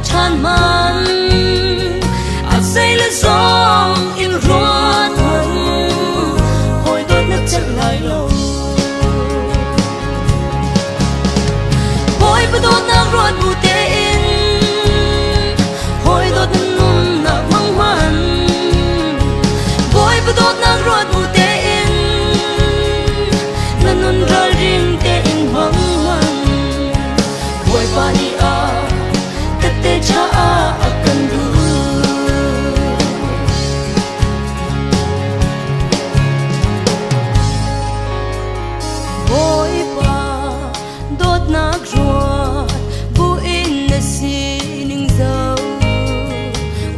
ṭhan man. A zei le zong in ruat man, hawi dawt na celh lai lo. Bawipa dawtnak ruat bu tein, hawi dawt na nunnak hmang hman. Bawipa dawtnak ruat bu tein, na nun ralring tein hmang hman. Bawipa nih a tette ṭha a kan duh. Bawipa dawtnak ruat buin na sining zoh.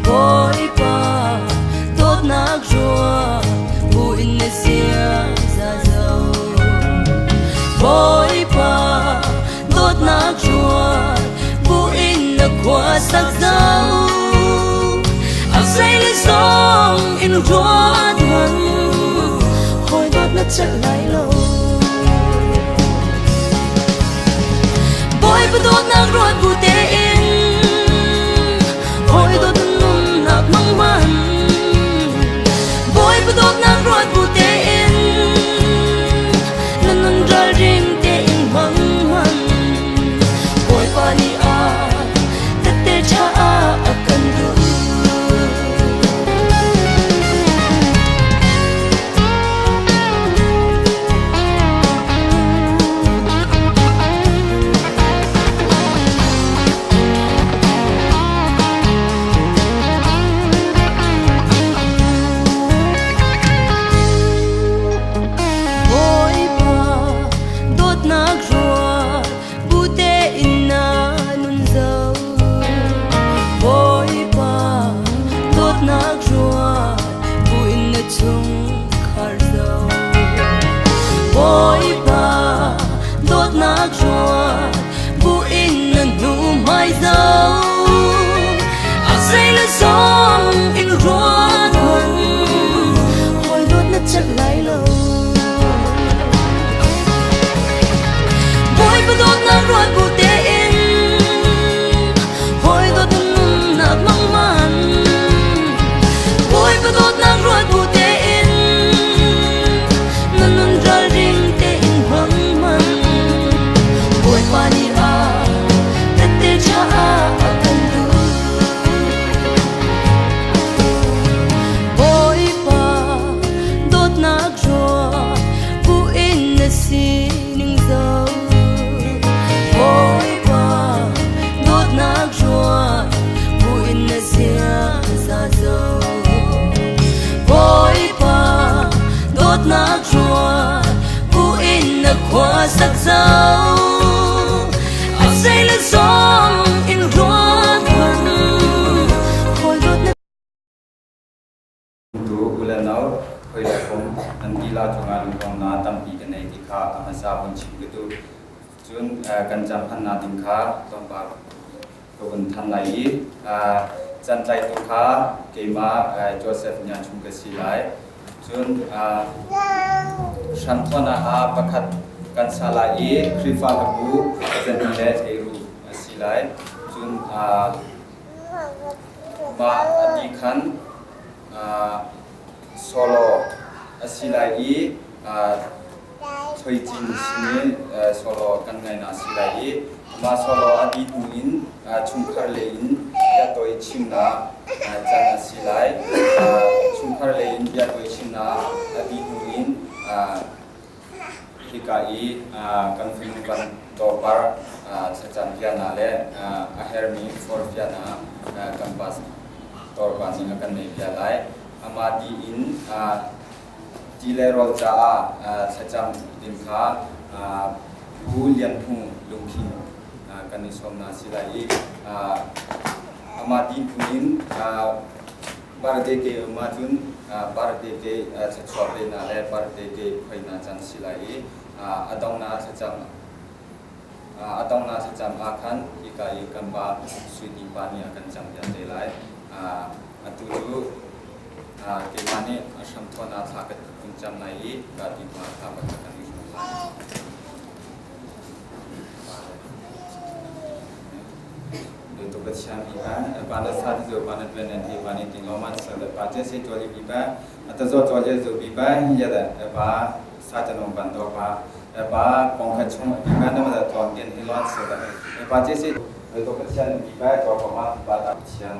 Bawipa dawtnak ruat buin na ziaza zoh. Bawipa dawtnak ruat buin na khua sak zoh. A zei le zong in ruat hmanh, hawi dawt na celh lai lo. Bawipa dawtnak ruat bu tein, hawi dawt na nunnak hmang hman. Bawipa dawtnak ruat bu tein, na nun ralring tein hmang hman. Bawipa nih a tette ṭha a kan duh. Bawipa dawtnak ruat bu tein na nun zoh. Bawipa dawtnak ruat buin na chungkhar zoh. Bawipa dawtnak ruat buin na hnu-hmai zoh. A zei le zong in ruat hmanh, hawi dawt na celh lai lo. Bawipa dawtnak ruat bu tein, hawi dawt na nunnak hmang hman. Bawipa dawtnak ruat bu tein, na nun ralring tein hmang hman. Bawipa nih a tette ṭha a kan duh. Bawipa dawtnak ruat buin na sining zoh. Bawipa dawtnak ruat buin na ziaza zoh. Bawipa dawtnak ruat buin na khua sak zoh. A zei le zong in ruat hmanh, hawi dawt na Tu u le nau, hawi le kom, nan tila cungah lungdongnak tampi ka nei ti kha a hmasa vun chim ka duh. Cun kan cangphannak ding kha tlawmpal ka vun than lai i cantlaitu kha keimah Joseph Nyanchum ka si lai. Cun hramthawnak ah pakhat kan sa lai i Khrihfa hlabu zani le eiru a si lai. Cun mah a ti khan solo a si lai i Choicin sinin solo kan ngaihnak a si lai i mah solo a dih hnu in chungkhar lei in biatawi chimnak can a si lai. Chungkhar lei in biatawi chimnak a dih hnu in hika i kan fanu kan dawpar thlacam biana le a hermi forhfiahnak kan pastor pa nih a kan neih bia lai. Amah dih in Ti le rawl caah thlacam ding kha Pu Lian Hmung lungthin kan i sawm hna si lai i amah ti hnu in birthday ke um ahcun birthday ke thluachuah pe hna le birthday ke khoi hna can si lai i a donghnak thlacam a donghnak thlacam ah khan hika i kan pa Sui Ti pa nih a kan cam piak te lai. Atu cu keimah nih a hramthawn ah thla ka kun cang lai i ka ti hnu ah thla pakhat kan i hrawm lai. Dawtu Pathian. Pathian bi ba pa na sa ti zo pa na twen nan ti pa ni ting lo man sa da pa che se to li bi ba ta zo to le zo bi ba hi ya da pa sa cha nong ban do pa pa pong kha chung bi ba na ma da ton gen hi lon sa da pa che se to Pathian bi ba to pa ma pa ta Pathian.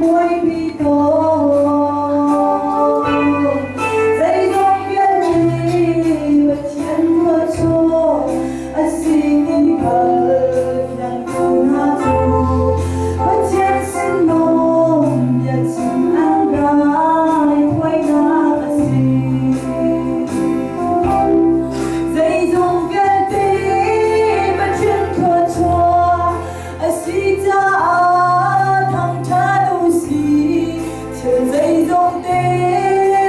Buaipi tawn. Zeizong vialte Pathian thluachuah a sining hngal fiangtu hna cu Pathian sin lawm biachim an raithawinak a si. Zeizong vialte Pathian thluachuah a si caah thangṭhat u sih. Thil zeizong te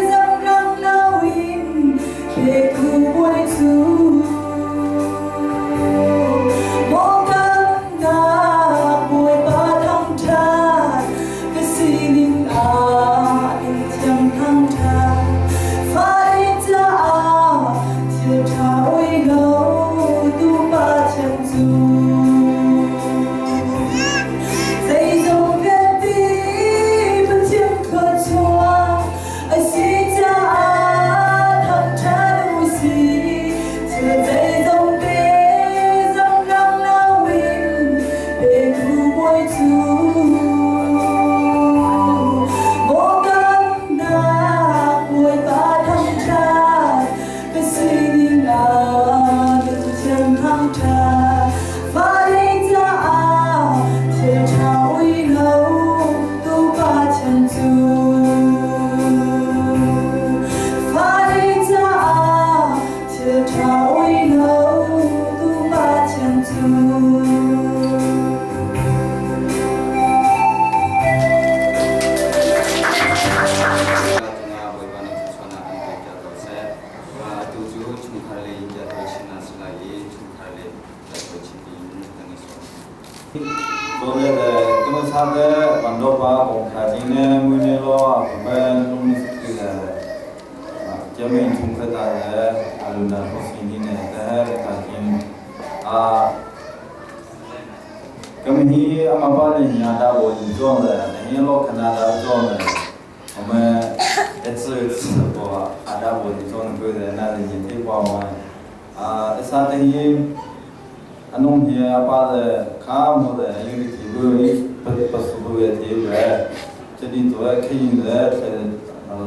zamrang loin pektu Bawi cu. Maw damnak Bawipa thangṭhat ka sining ah in thiam thangṭhat. Fale caah thil ṭha oi lo tu Pathian cu. Zeizong vialte Pathian thluachuah a si caah thangṭhat u sih. Thil zeizong te zamrang loin petu Bawi cu. Maw damnak Bawipa thangṭhat ka sining ah nan thiam thangṭhat. Fale caah thil ṭha ui lo tu Pathian cu. Fale caah thil ṭha ui lo tu Pathian cu. Cungah Bawipa nih thluachuahnak an pek ko seh. Atu cu chungkhar lei in biatawi chin a si lai i chungkhar lei biatawi chin tiin kan i sawm. 昨天的跟们差的广州话我开心呢，每年咯，我们弄这个啊，姐妹从客大的阿鲁那好心的呢，但开心啊。咁你阿妈把你娘打我你做的，你老看他打做的，我们一次一次播，阿打我你做的不的，那你推广嘛，啊，啥等于。အနုံဟေအပါဒခါမောဒယိတိဘူပပစုဘူယတိဝဲ这里做开印的，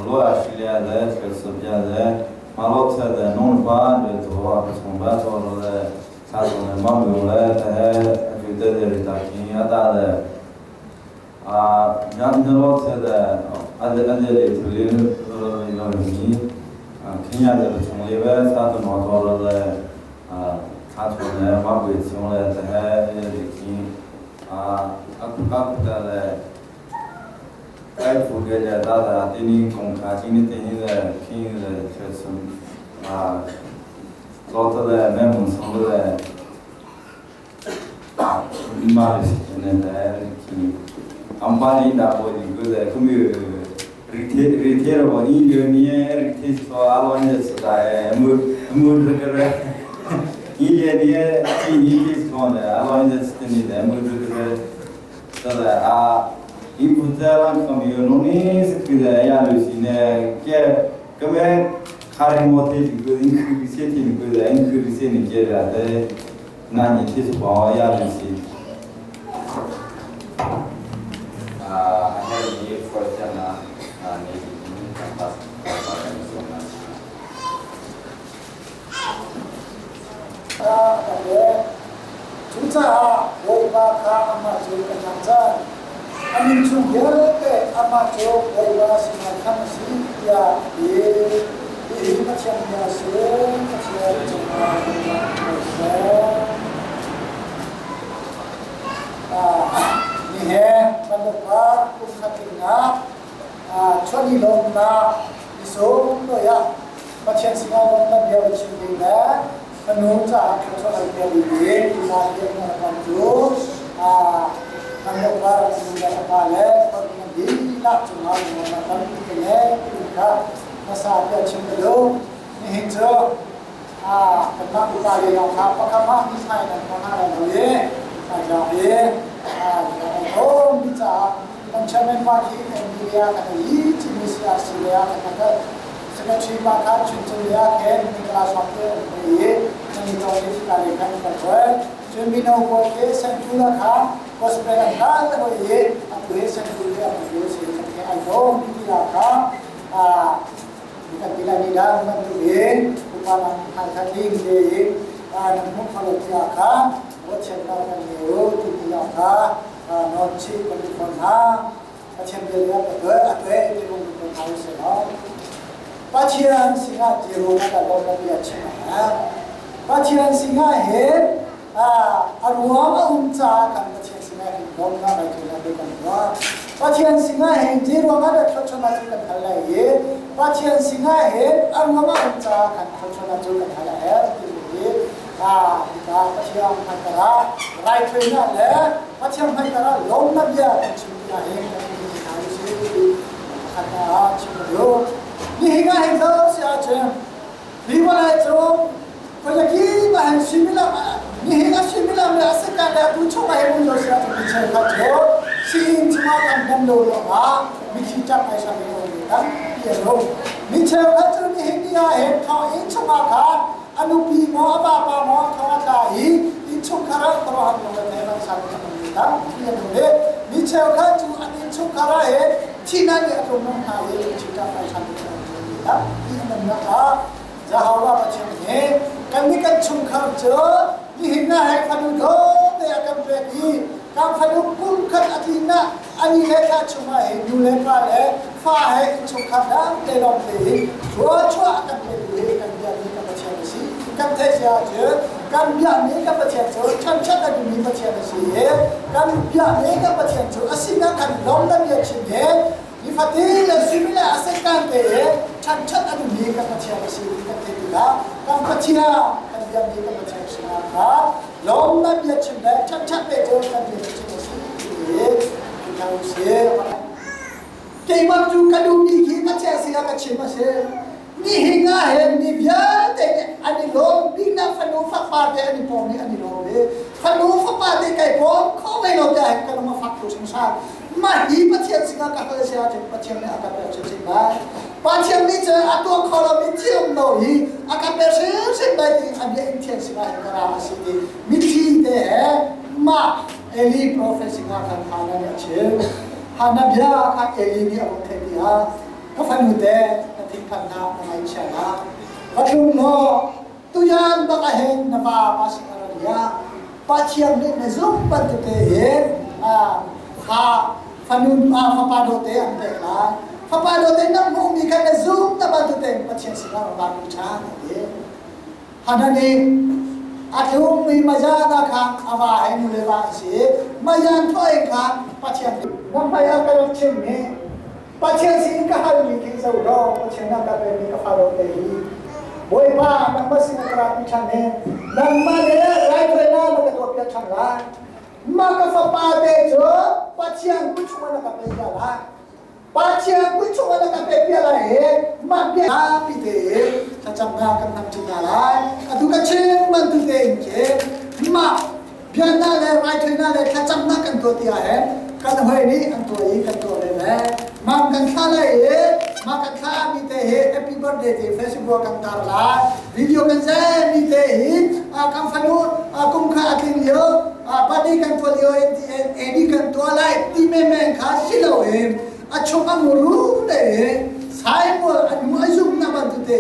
罗亚系列的，这是别的，马老车的，农房的做，从班做了的，啥做的，忙不了，他就在这里打拼也大的，啊，让那老车的，俺这俺这里头的那个米，啊，肯定这个从里边啥都忙做了的，啊。他从来马贵从来在北京啊，阿库阿库的嘞，该付给的大大对你公开今天对你的听的确实啊，老早的买门送的嘞，马的现在在听，俺把你那波你个在可没有。리테 리테로 이년이에 리테서 아원에 쓰다에 무 그래 이년이에 이니 손에 아원에 쓰더니 무 그래 저다 아 이부자랑 커뮤니티 스크데 야루시네 게 그매 카리모테 그 인크리세티 그 인크리세니 게라데 나니 티스 바 야루시 A hermi forhfialnak nei dingin kan pastor kan i zuamnak a si. Cucaah Bawipa kha amah cu ka thangṭhat. A min chung vialte amah cu Bawipa sinah khan a si tiah a ti. Hihi Pathian bia a si, Pathian cungah lungnak ngei seh. Nihin kan upat kum khatinnak chuan i lawmnak i sunglawi ah Pathian sinah lawmnak bia va chim ding le fanu caah thluachuah kan pek ding tiva lian na kan cu kan upat nu le pa le kan dihlak cungah lawmnak tampi ka ngei timi kha hmasa bia chim ka duh. Nihin cu kanmah upa le lawng kha pakhat mah ni thai nan hna hna lai lo i tlak i thawng mi caah kan chairman pa khi Emilia kan i cimi CRC le ah kan ka secretary pa kha Chunchung le ah khin Nikala Swamte um ve i kan i tong i khika le khan kan hruai cun mino pawl khi Sentula kha Gospel an hal te hoi i atu he sentul he atu he si kan he ai dawm ti la kha a kan ti lai ni dang bantukin upa nan hal kha tling tein nan hmuh kholo ti kha ruahchannak kan ngei u ti ti kha nawn chih kan i fawn hna. Pathian bia nih a tuah a tuah ti lung ko hna usih law Pathian sinah ti ruang ah lawm bia chim a Pathian sinah hin a ruang a um caah kan Pathian sinah hin lawmnak ai tuah kan tuah. Pathian sinah hin ti ruang ah thluachuahnak cu kan hal lai i Pathian sinah hin a ruang a um caah kan thluachuahnak cu kan hal a herh timi hi hika Pathian hmaikar ah raithawinak le Pathian hmaikar ah lawmnak bia kan chim ti ah hin kan ti hna usih ti pakhat ah chim ka duh. Nihin ah hin zoh si ahcun hi vawlei cung khuazaki ah hin suimilam nihin a suimilam le a sikan le atu chung ah hin um lo si ahcun mi cheukhat cu sii chungah kan dam lo ruangah mithi ṭap ai sang in um tampi an um. Mi cheukhat cu nihin ni ah hin thonginn chungah khan a nupi maw a vapa maw thong a tla i innchungkhar ah khuaruahhar lung le thei rangsa in a ummi tampi an um i mi cheukhat cu an innchungkhar ah hin thihnak nih a tlung hna i lungthin ṭap ai ṭhan in an ummi tampi an umnak ah Jehovah Pathian hi kannih kan chungkhar cu nihin ah hei fanu dawte a kan pek i kan fanu kum khat a tlin ah ani le thla chungah hin nu le pa le fa he innchungkhar dang te lawng te hin thluachuah a kan petu hi kan biakmi kan Pathian a si. Kan theih sia ahcun kan biakmi kan Pathian cu ṭhanṭhat a duhmi Pathian a si i kan biakmi kan Pathian cu a sinah kan lawm le bia chim hi nifatin le suimila a sekkan te i ṭhanṭhat a duhmi kan Pathian a si ti kan theih tikah kan Pathian kan biakmi kan Pathian sinah khan lawmnak bia chim le ṭhanṭhat pe cu kan bia chim a si ti hi hna usih. Keimah cu ka duhmi khi Pathian sinah ka chim a si. Nihin ah hin mi vialte nih an i lawm biknak fanu fapa te an i pawm i an i lawm i fanu fapa te kai pawm kho ve lo tiah hin ka lung a fak tuk hringhran. Mah hi Pathian sinah ka hal a si ahcun Pathian nih a ka pek chinchin lai. Pathian nih cun a tuah kho lomi thil um lo hi a ka pek hrimhrim lai ti a bia in thian sinah hin ka ra a si ti mitthli te he mah Eli profet sinah khan Hannah nih a chim. Hannah bia kha Eli nih a vung theih tikah ka fanu te na thinphannak na ngaihchiatnak va tlung law tuyan bak ah hin na pa pa sin a ra dia Pathian nih na zumh bantuk tein fa fanu fapa dawte an pek lai fapa dawte na hmuhmi kha na zumh na bantuk tein Pathian sinah ra pi ṭhan a ti. Hannah nih a tlungmi Mayan ah khan a va he nu le va an si i Mayan thuai kha Pathian nih na hmai ah ka rak chimmi Pathian sin ka halmi khi zoh law Pathian ah ka pekmi ka fa te hi Bawipa nangmah sin ah ka rak ṭhan i nangmah le raithawinak na ka tuahpiak ṭhan lai mah ka fapa te cu Pathian kut chungah na ka pek lai Pathian kut chungah na kan pek piak lai i mah bia pi tein thlacamnak kan hmang ṭi hna lai. Atu ka chim bantuk tein khin mah biaknak le raithawinak le thlacamnak kan tuah ti ahhin kan hawi nih an tuah i kan tuah ve le mam kan thlah lai i mah kan thlah mi te hi happy birthday ti Facebook kan tar lai video kan zai mi te hi kan fanu kum kha a tling lio party kan tuah lio in ti AD kan tuah lai ti menmen kha si loin a chung a muru te Samuel a nu a zumh na bantuk te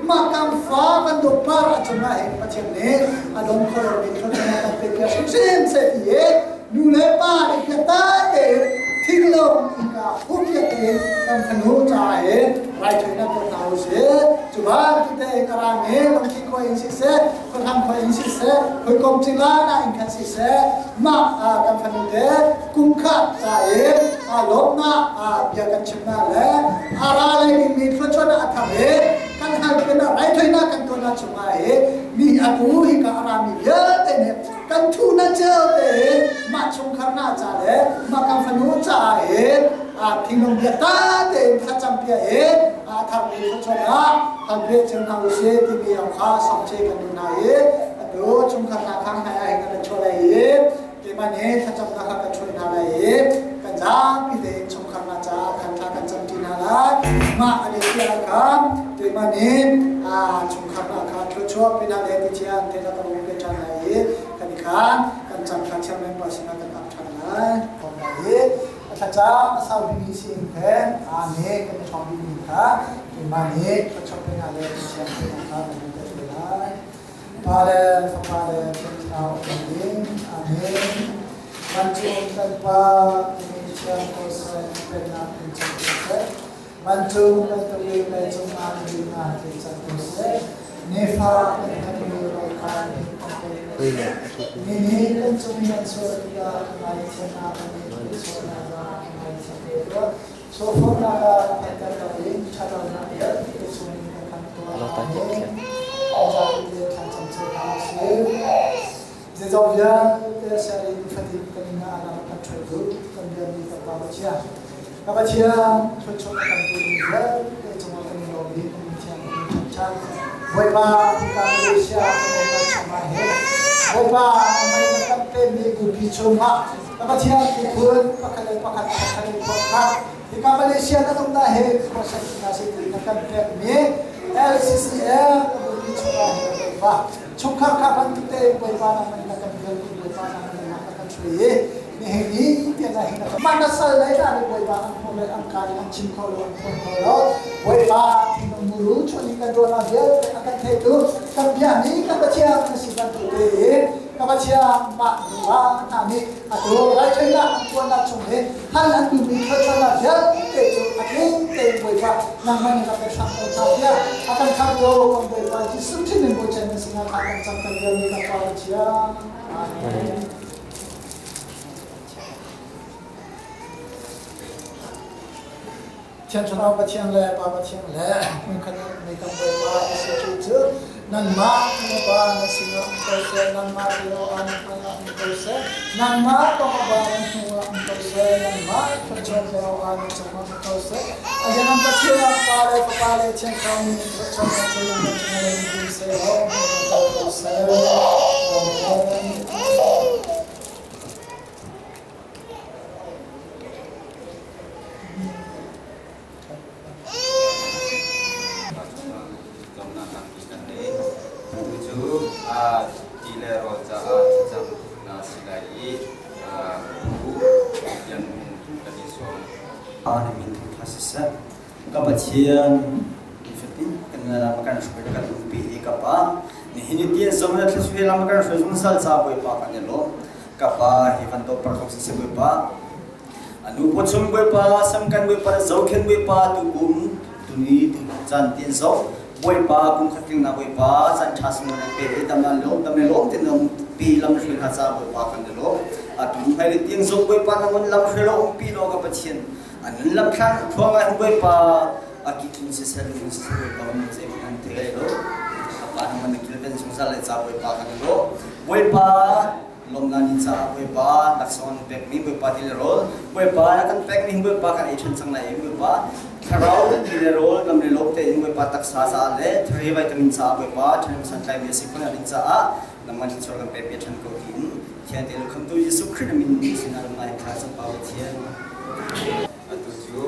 mah kan fa kan dawt par a cungah hin Pathian nih a dong kho lomi thluachuah kan pek piak hrimhrim seh ti i nu le pa nih biatak tein thinglung innka huppiak tein kan fanu caah hin raithawinak tuah hna usih. Cu bantuk tein a rami lungthin khua in siseh, khuahlam khua in siseh, hawikom cingla in khan siseh, mah kan fanu te kum khat ca i lawmnak bia kan chimnak le a ra lai dingmi thluachuahnak a thar i kan hal pinak raithawinak kan tuahnak chungah hi mi atu hika a rami vialte nih kan thuhnak cio te hi mah chungkhar na ca le mah kan fanu caah hin thinlung biatak tein thlacam pia i a tharmi thluachuahnak hal ve cio hna usih timi ram kha sawmche kan duh hna i atu chungkhar hna khang hmai ah hin kan chuah lai i keimah nih thlacamnak kha kan chuah hna lai i kan zapi tein chungkhar hna caah khan thla kan camṭi hna lai. Mah an i tiah khan keimah nih chungkhar hna kha thluachuah pinah le ti thiang te ka rung pe ṭhan lai i kan i khan kan cam kha thiang pa sinah kan ap ṭhan lai. lai. Kom lai i a thlacam a sau bimi si in he aa ne kan i ṭhawng bimi kha keimah nih thluachuah pe hna le Pathian kha kan hun pek te lai. Pa le Fapa le Thiang Thlarau um ding. Amen. Vancung kan Pa, na min thiang ko seh, na pennak in cang ko seh. Vancung bantuk in leicung ah na duhnak tling cang ko seh. Nifa kan herhmi rawl kha in kan pe ko seh. Mi nih kan cung i an sual tikah kan ngaithiam ah kan nih kan sualnak ah kan ngaithiam ve tuah. Sualforhnak ah theihter loin ṭhatlonak vialte chungin kan khamh tuah. Amen. Zapi te thlacam cio hna usih. Zeizong vialte ser in fatin kan inn ah ram kan ṭhuai kan biami kan Pa Pathian. Ka Pathian, thluachuah a kan pemi vialte cungah kan i lawm i kan Pathian kan in thangṭhat. Bawipa, hika Malaysia kan umnak chungah hin Bawipa, mei na kan pemmi bupi chungah Ka Pathian miphun pakhat le pakhat pakhat i phawt hika Malaysia na umnak hi khuasak na si ti na kan pekmi LCCL ka bupi chungah hin Bawipa chungkhar kha bantuk tein Bawipa nangmah na kan bialtu Bawipa nangmah na kan hruai i nihin ni tiang ah hin mah na sal lei dah nih Bawipa an hmuh le an kai an chim kho lo an phuan kho lo Bawipa thinlung muru chuah ni kan ruahnak vialte a kan theitu kan biami kan Pathian na si bantuk tein ka Pathian mah nuva hna nih atu raithawinak an tuahnak chung hi hal an duhmi thluachuahnak vialte cu a tling tein Bawipa nangmah nih rak kan hram ko hna tiah a kan khamtu kan Bawipa Jesuh Khrih min Bawipa na sinah kha kan cam kan liomi kan Pa Pathian. Amen. Thiang Thlarau Pathian le Pa Pathian le hmunkhat mei kan Bawipa Jesuh Khrih cu nanmah nupa na sinah um ko seh, nangmah tiro ah nan hmai ah um ko seh, nangmah tawngaba nan hnu ah um ko seh, nangmah thluachuah tiro ah nan cungah um ko seh. A lianngan Pathian Pa le Fapa le Thiang Thlarau min in thluachuahnak cu nan cungah in um seh law, hmun ko seh. Amen. Lawmhnak tampi kan ngei. Tu cu ti le rawl caah thlacam na si lai i pu Lian Hmung kan i sawm. Na min thangṭhat siseh, ka Pathian, nifatin kan lam kan hruai kan umpi i ka Pa, nihin ni tiang zong na thluachuah lam kan hruai zungzal ca Bawipa kan i lawm. Ka Pa, hi van dawt par siseh Bawipa, anu pawchung Bawipa, samkan Bawipa, zohkhenh Bawipa, tukum tuni caan tin zoh Bawipa kum khat tling na Bawipa caan ṭha sung nan pe i dam nan lawm dam le lawm tin um pi lam hruai hna ca Bawipa kan i lawm atu hmai le tiang zoh Bawipa na ngun lam hruai lo um pi lo ka Pathian anun lam thlang thuang ah Bawipa a ki tlun siseh lung siseh Bawipa um zei an ti lai lo apa na man kil ben zungzal le ca Bawipa kan i lawm Bawipa lawmnak ni caah Bawipa laksawng an pekmi Bawipa ti le rawl Bawipa na kan pekmi Bawipa kan ei ṭhan cang lai i Bawipa thlarau ti le rawl lam le lawm tein Bawipa taksa caah le thari vitamin caah Bawipa ṭhahnem santlaimi a si khawhnak ding caah nangmah thluachuah kan pek ṭhan ko tiin Thiang te khamtu Jesuh Khrih min sinah lam ngai thla cam pa Pathian. Atu cu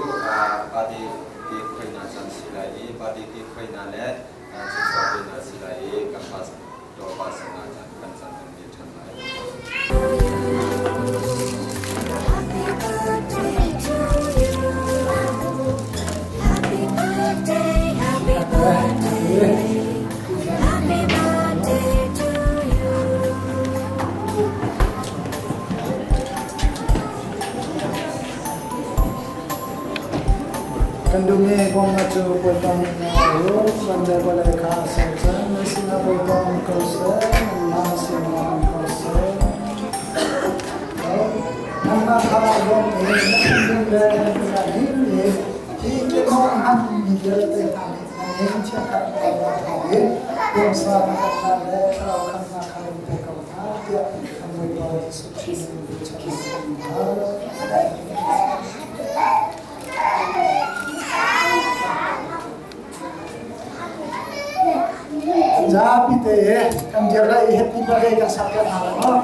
pate ke khoina caan si lai i pate ke khoina le thluachuah pe na si lai i kan pastor pa sinah kan caan kan pe ṭhan lai. Happy birthday to you. Happy birthday, happy birthday. Happy birthday to you. Kan duhmi bawmhnak cu Bawipa nih na u, van le vawlei kha a ser cang. Na sinah Bawipa um ko seh, nangmah sinah um ko seh. Nangmah kha bawmh i na thinlung le na sinah him i hi kekhawng hmanmi vialte hna nih na min chiatkhat bawmhnak thawngin pumsa pakhat le thlarau khamhnak kha in pe ko hna tiah kan Bawipa Jesuh Khrih min in chawnhnak kan hal. Zapi te kan dir lai i happy birthday kan sak piak hna lai maw?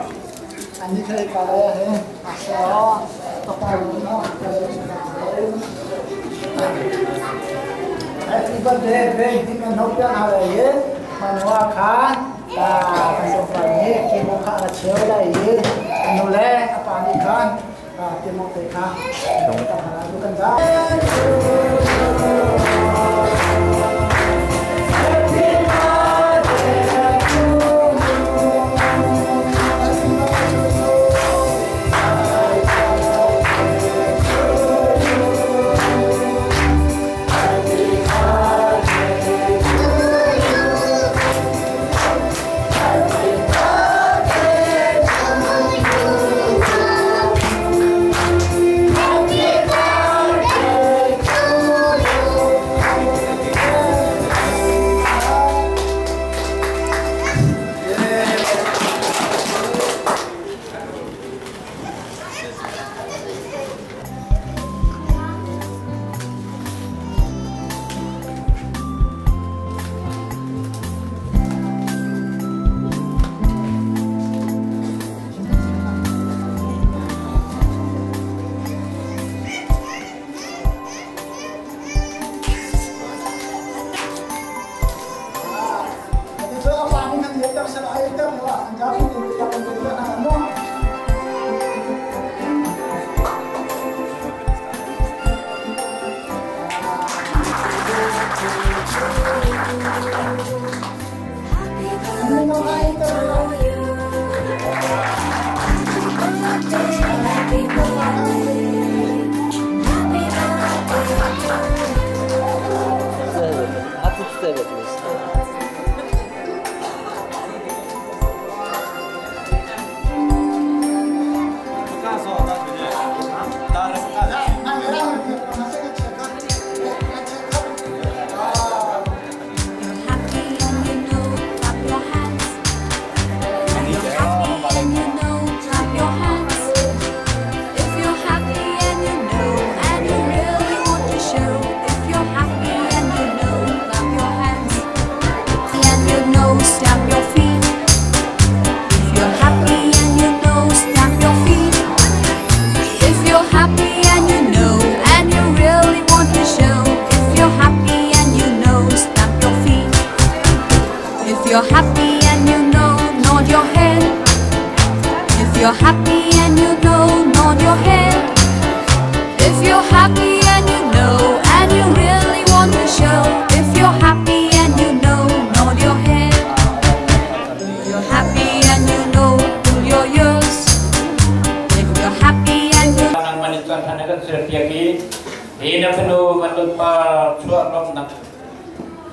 Ani kha ka lai he so papa no Happy birthday ve ti kan hok piak hna lai i manwa khan ta kan som pa nih ki mo kha a cheu lai i anu le apa nih khan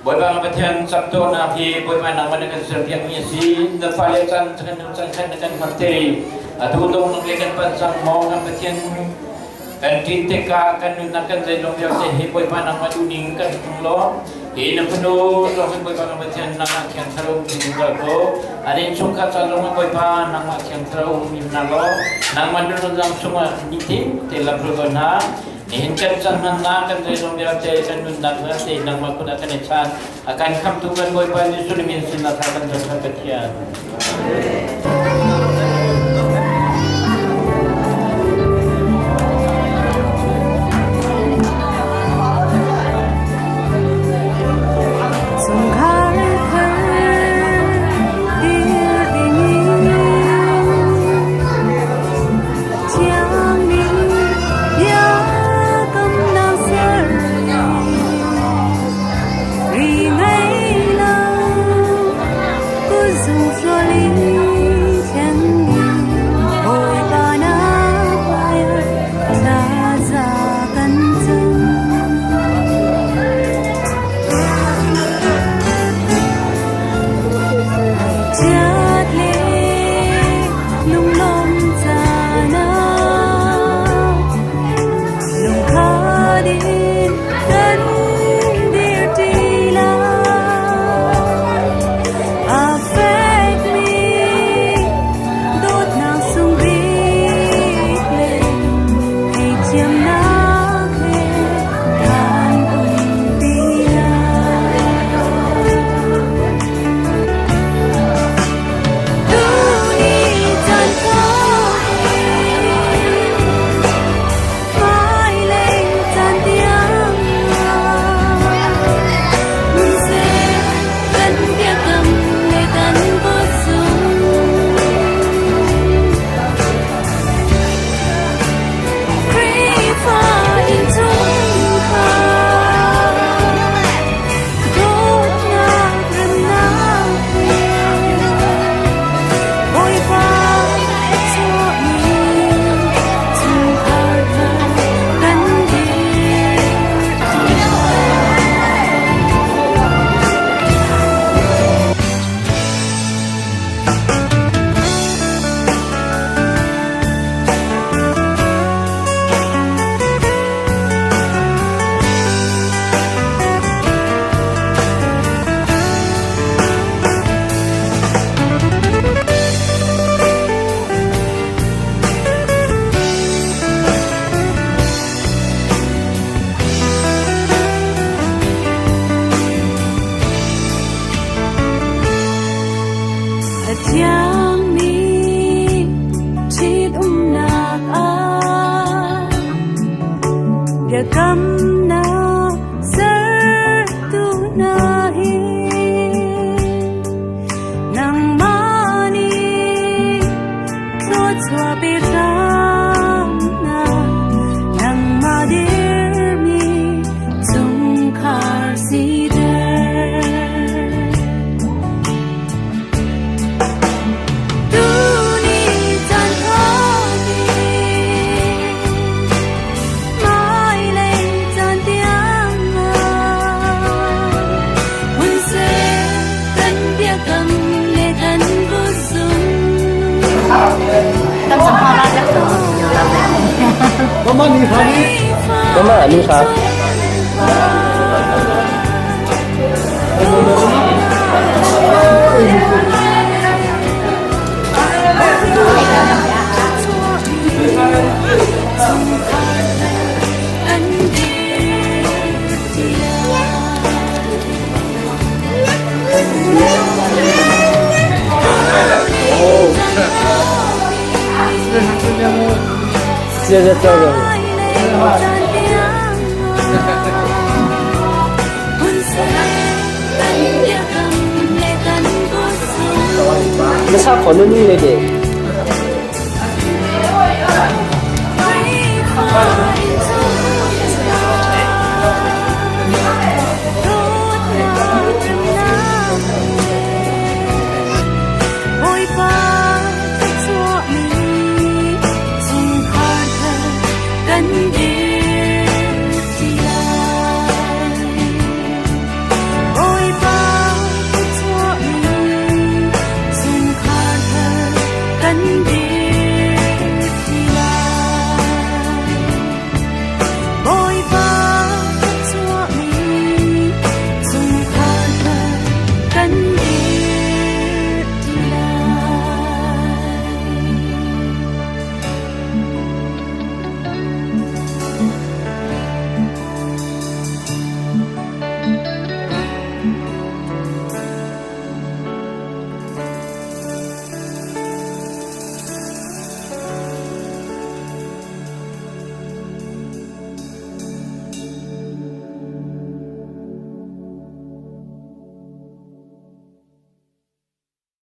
Bawipa Pathian camtuaknak hi Bawipa nangmah na kan serpiakmi a si. Na fale can kan nu can khan na kan hman te. Atu dong nang le kan pan cang maw kan Pathian kan ṭin tikah kan nunnak kan zeizong vialte hi Bawipa nangmah duhning kan tung law hi na fanu zong Bawipa kan Pathian nangmah thiang thlarau um zungzal ko. An innchungkhar ca zong Bawipa nangmah thiang thlarau um na law nangmah nunzang chungah nitin te lam hruai hna. Nihin kan chan hmannak kan zeizong vialte kan nunnak vialte nangmah kut ah kan i chan. A kan khamtu kan Bawipa Jesuh min sinah tha kan cam Pathian. Chungkhar thar dir dingin Thiangmi biakamnak ser ri ngei lo kut zung sual in thiang Mama ni hra. 接着这个。Na sa khon nu le de.